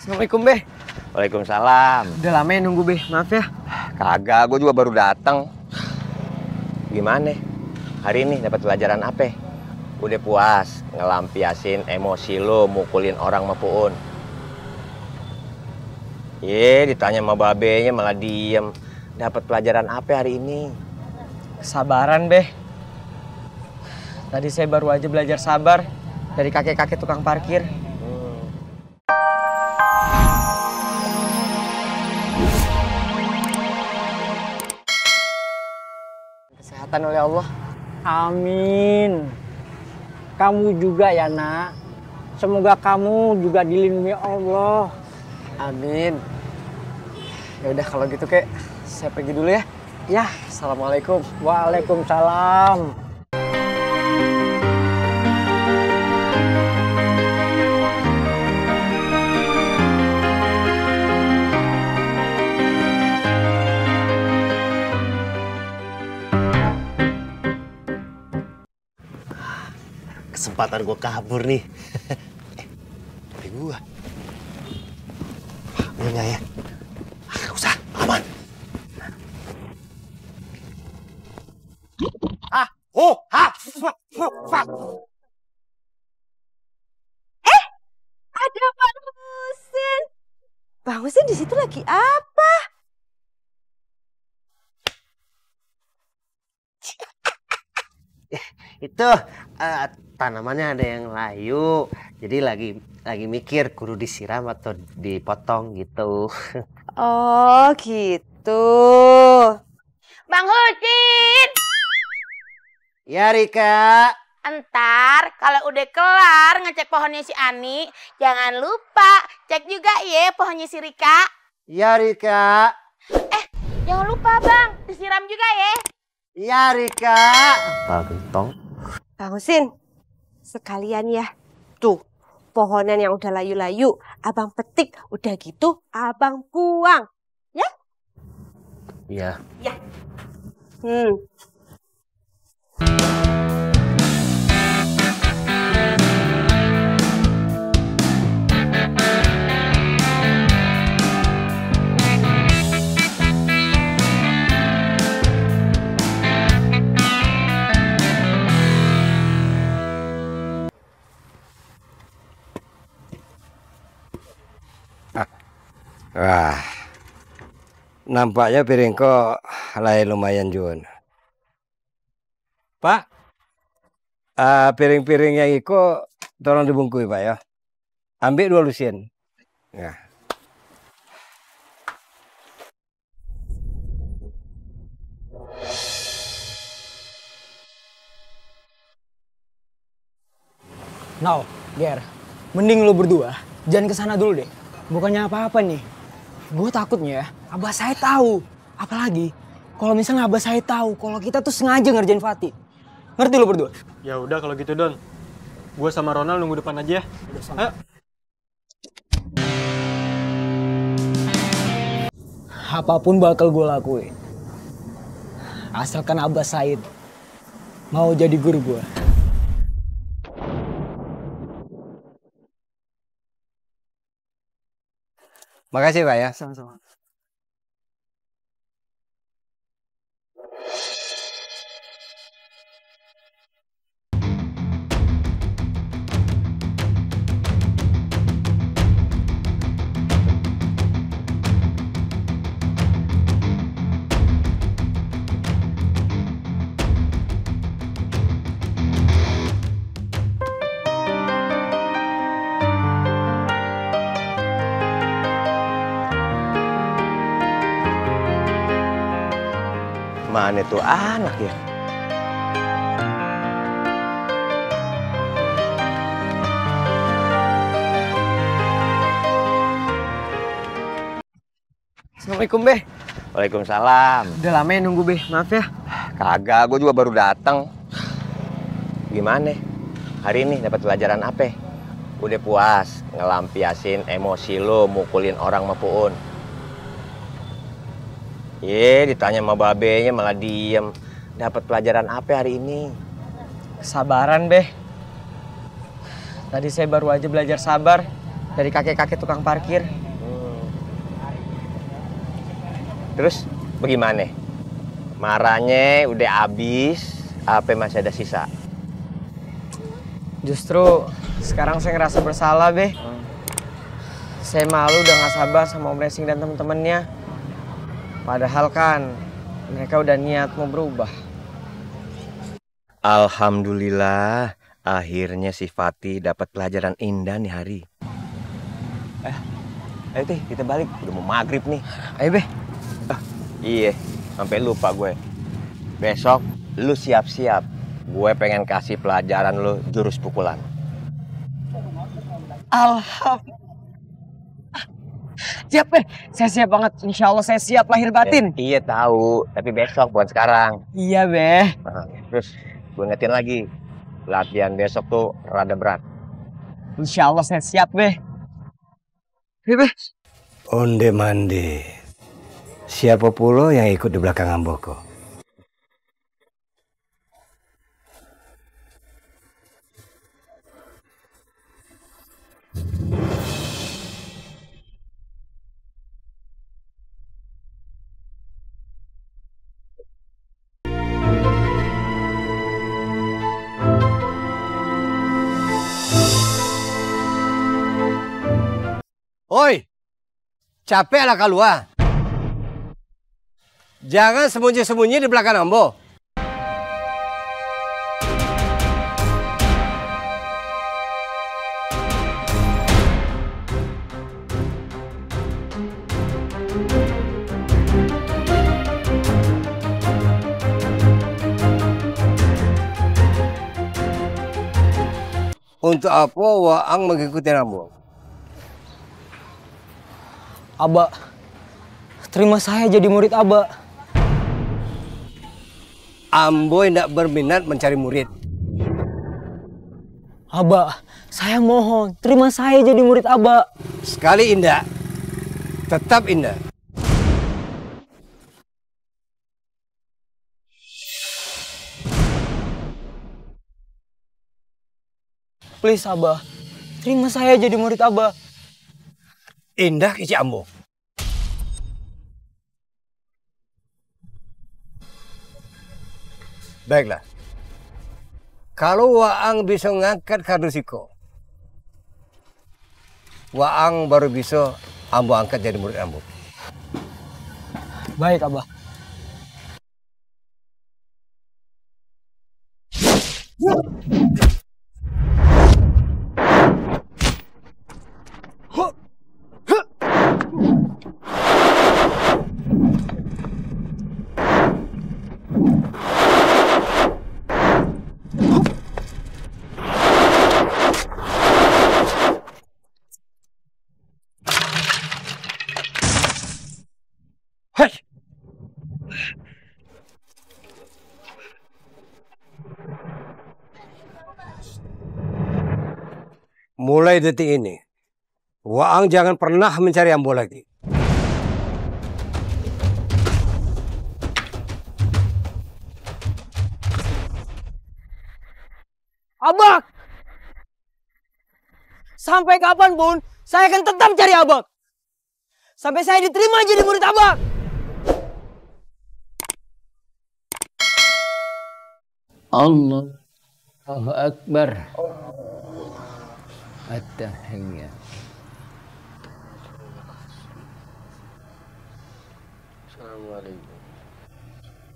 Assalamualaikum, Be. Waalaikumsalam. Udah lama ya nunggu, Be. Maaf ya. Kagak, gue juga baru datang. Gimana? Hari ini dapat pelajaran apa? Udah puas ngelampiasin emosi lo mukulin orang sama Puun. Ditanya sama babenya malah diem. Dapat pelajaran apa hari ini? Kesabaran, Be. Tadi saya baru aja belajar sabar dari kakek-kakek tukang parkir. Kesehatan oleh Allah. Amin. Kamu juga ya, Nak. Semoga kamu juga dilindungi Allah. Amin. Ya udah kalau gitu, Kek, saya pergi dulu ya. Ya, assalamualaikum. Waalaikumsalam. Kesempatan gue kabur nih. Tapi gue ambil nggak ya? Gak usah, aman. Ada Bang Husin. Bang Husin di situ lagi apa? Itu tanamannya ada yang layu. Jadi lagi mikir kudu disiram atau dipotong gitu. Oh gitu. Bang Husin, Ya Rika. entar kalau udah kelar ngecek pohonnya si Ani, jangan lupa cek juga ya pohonnya si Rika. Ya Rika. Jangan lupa Bang, disiram juga ya. Ya Rika. Pak gentong. Bang Husin, sekalian ya. Tuh, pohonan yang udah layu-layu, abang petik. Udah gitu, abang buang. Ya? Iya. Ya. Hmm. Wah, nampaknya piring kok lain lumayan Jun. Pak, piring-piring yang iko tolong dibungkui Pak ya. Ambil 2 lusin. Ya. Now, Ger, mending lu berdua jangan kesana dulu deh. Bukannya apa-apa nih. Gue takutnya abah saya tahu. Apalagi kalau misalnya abah saya tahu kalau kita tuh sengaja ngerjain Fatih. Ngerti lu berdua? Ya udah kalau gitu Don. Gue sama Ronald nunggu depan aja ya. Ayo. Apapun bakal gue lakuin. Asalkan Abah Said mau jadi guru gue. Makasih Pak ya. Sama-sama. Mana tuh anak ya? Assalamualaikum, Be. Waalaikumsalam. Udah lama ya nunggu, Be. Maaf ya. Kagak, gue juga baru datang. Gimana? Hari ini dapat pelajaran apa? Udah puas ngelampiasin emosi lo mukulin orang sama Puun. Ditanya sama babenya malah diem. Dapat pelajaran apa hari ini? Kesabaran, Be. Tadi saya baru aja belajar sabar dari kakek-kakek tukang parkir. Terus bagaimana? Marahnya udah habis, apa masih ada sisa? Justru sekarang saya ngerasa bersalah, Be. Saya malu udah gak sabar sama Om Racing dan temen-temennya. Padahal kan mereka udah niat mau berubah. Alhamdulillah, akhirnya si Fatih dapat pelajaran indah nih hari. Ayo Tih, kita balik. Udah mau maghrib nih. Ayo, Be. Iya, sampai lupa gue. Besok lu siap-siap. Gue pengen kasih pelajaran lu jurus pukulan. Alhamdulillah. Siap, Be. Saya siap banget. Insya Allah saya siap lahir batin. Iya tahu, tapi besok bukan sekarang. Iya, Be. Nah, terus gue ngetin lagi. Latihan besok tuh rada berat. Insya Allah saya siap, Be. Iya, Be. Onde mande. Siapa pula yang ikut di belakang Amboko? Oi, capek lah keluar. Jangan sembunyi-sembunyi di belakang Ambo. Untuk apa Waang mengikuti Ambo? Aba, terima saya jadi murid Aba. Ambo tidak berminat mencari murid. Aba, saya mohon, terima saya jadi murid Aba. Sekali indah, tetap indah. Please Aba, terima saya jadi murid Aba. Indah kecik Ambo. Baiklah. Kalau Waang bisa ngangkat kardusiko, Waang baru bisa Ambo angkat jadi murid Ambo. Baik, Abah. Mulai detik ini, Waang jangan pernah mencari Ambo lagi. Abak! Sampai kapanpun, saya akan tetap cari Abak. Sampai saya diterima jadi murid Abak. Allahu Akbar. At-tahiyyah.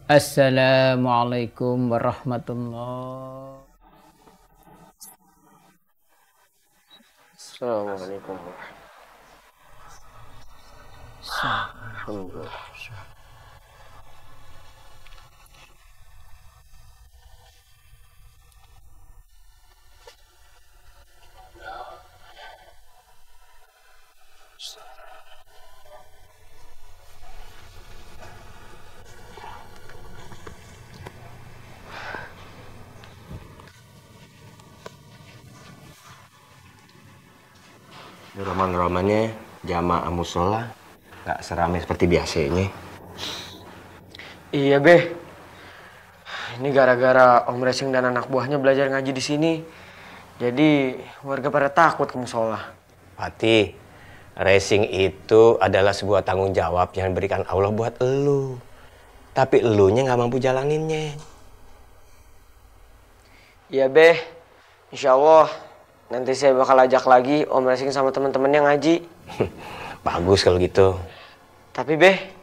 Assalamualaikum warahmatullahi. Assalamualaikum. Alhamdulillah. Roman-romannya jamaah musola nggak seramai seperti biasanya. Iya, Be. Ini gara-gara Om Racing dan anak buahnya belajar ngaji di sini. Jadi warga pada takut ke musola. Fatih, racing itu adalah sebuah tanggung jawab yang diberikan Allah buat elu. Tapi elunya nggak mampu jalaninnya. Iya Beh, insya Allah nanti saya bakal ajak lagi Om racing sama teman-temannya ngaji. Bagus kalau gitu. Tapi Beh,